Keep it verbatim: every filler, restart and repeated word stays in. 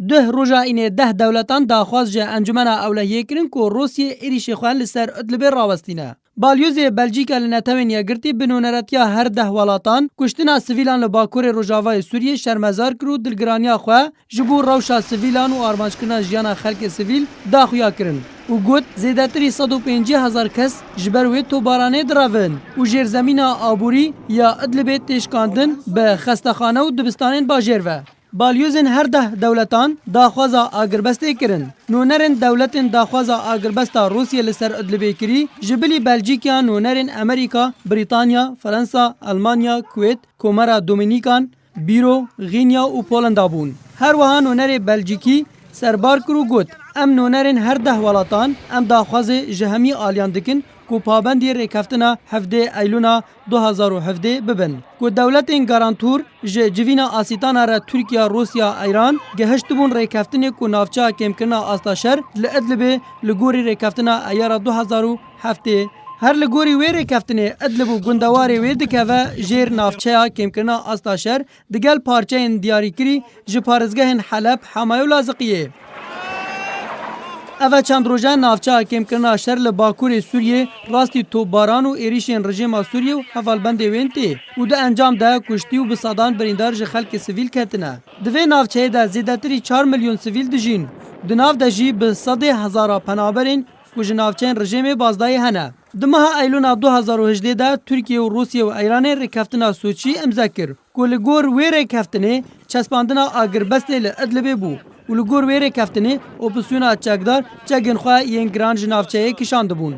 Duh roja înê deh dewletan daxwaz ji Encumena Ewlehiyê kirin ku Rûsiyê êrîşê xwe li ser Idlibê rawestîne. Balyozê Belcîka li Netewên Yekgirtî bi nûneretiya her deh welatan kuştina sivîlan li Bakurê Rojavayê Sûriyê şermezar kir û dilgiraniya xwe ji bo rewşa sivîlan û armancekirina jiyana xelkê sivîl daxuya kirin û got, zêdetirî sed û pêncî hezar kes ji ber wê tobaranê direvin û jêrzemîna aborî ya Idlibê tê şikandin bi xestexane û dibistanên bajêr ve. Balyozên her deh dewletan daxwaza agirbestê kirin. Nûnerên dewletên daxwaza agirbesta Rûsiyê li ser Idlibê kirî, ji bilî Belcîkiya nûnerên Amerîka, Brîtanya, Fransa, Elmanya, Kuwêt, Komara Domînîkan, Bîro, Xînya û Polenda bûn. Her wiha nûnerê Belcîkî serbar kir û got, em nûnerên her deh welatan, em daxwazê ji hemî aliyan dikin ku pabendî rêkeftina hevdê Eylûna du hazar û hevdê bibin, ku dewletên garantûr ji civîna Asîtana re Tirkiye, Rûsya, Îran gihiştibûn rêkeftinê ku navçeya kêmkirina asta şer li Idlibê li gorî rêkeftina Eyara du hazar û heftê. Her li gorî wê rêkeftinê Idlib û gundewarê wê dikeve jêr navçeya kêmkirina asta şer digel parçeyên diyarîkirî ji parêzgehên Heleb, Hemay û Laziqiyê. Eve çend roje navçeya kêmkirina şer li bakurê Sûriyê rastî topbaran û êrîşên rejîma Sûriyê û hevalbendê wên tê û di encam de kuştî û bi sedan birîndar ji xelkê sivîl ketine. Di vê navçeyê de zêdetirî çar milyon sivîl dijîn. Di nav de jî bi sedê hezara penaberên ku ji navçeyên rejîmê bazdayî hene. Di meha Eylûna du hazar û hejdê de Tirkiye û Rûsya û Îranê rêkeftina Soçî îmze kir ku li gor wê rêkeftinê çespandina agirbestê li Idlibê bû û li gor wê rêkeftinê opozîsyona çekdar çekên xwe yên giran ji navçeyê kişandibûn.